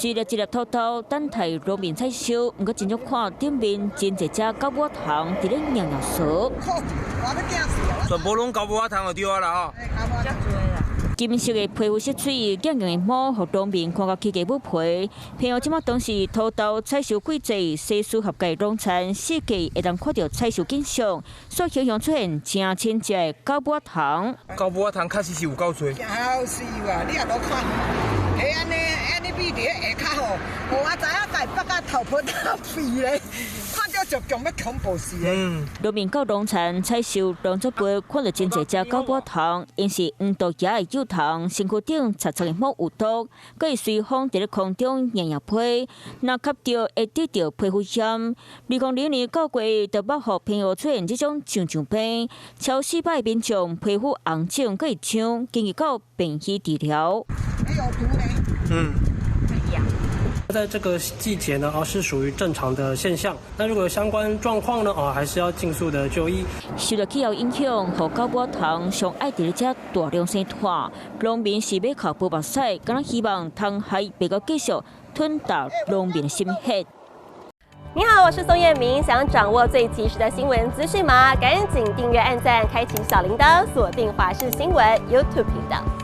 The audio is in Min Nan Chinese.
一粒一粒土豆等待農民採收，毋過真少看頂面真濟隻狗母蟲佇咧搖搖趖。全部攏狗母仔蟲就對啊啦吼。金色的皮膚色水，硬硬的毛，予農民看甲起雞母皮。朋友這馬當是土豆採收季節，西施合界農田四季會當看著採收景象，所以常常出現真親隻的狗母蟲。狗母仔蟲確實是有夠濟。好死啊！你也無看，彼按呢按呢比佇下跤吼，我知影共拔甲頭皮頭皮咧，看著就強欲恐怖死咧。農民到農田採收農作物，看著真濟隻狗母蟲，𪜶是黃毒蛾的幼蟲，身軀頂擦擦的毛有毒，閣會隨風佇咧空中搖搖飛，若吸著會得著皮膚炎。2002年到過就捌予朋友出現這種上上病，超400民眾皮膚紅腫，閣會癢，緊急到病院治療。有毒咧。在這個季節呢，哦，是屬於正常的現象。那如果有相關狀況呢，哦，還是要盡速的就醫。受著氣候影響，予狗母蟲上愛佇咧遮大量生湠，農民是欲哭無目屎，敢若希望蟲害袂閣繼續吞噬農民的心血。你好，我是宋燕明，想掌握最及時的新聞資訊嗎？趕緊訂閱、按讚、開啟小鈴鐺，鎖定華視新聞 YouTube 頻道。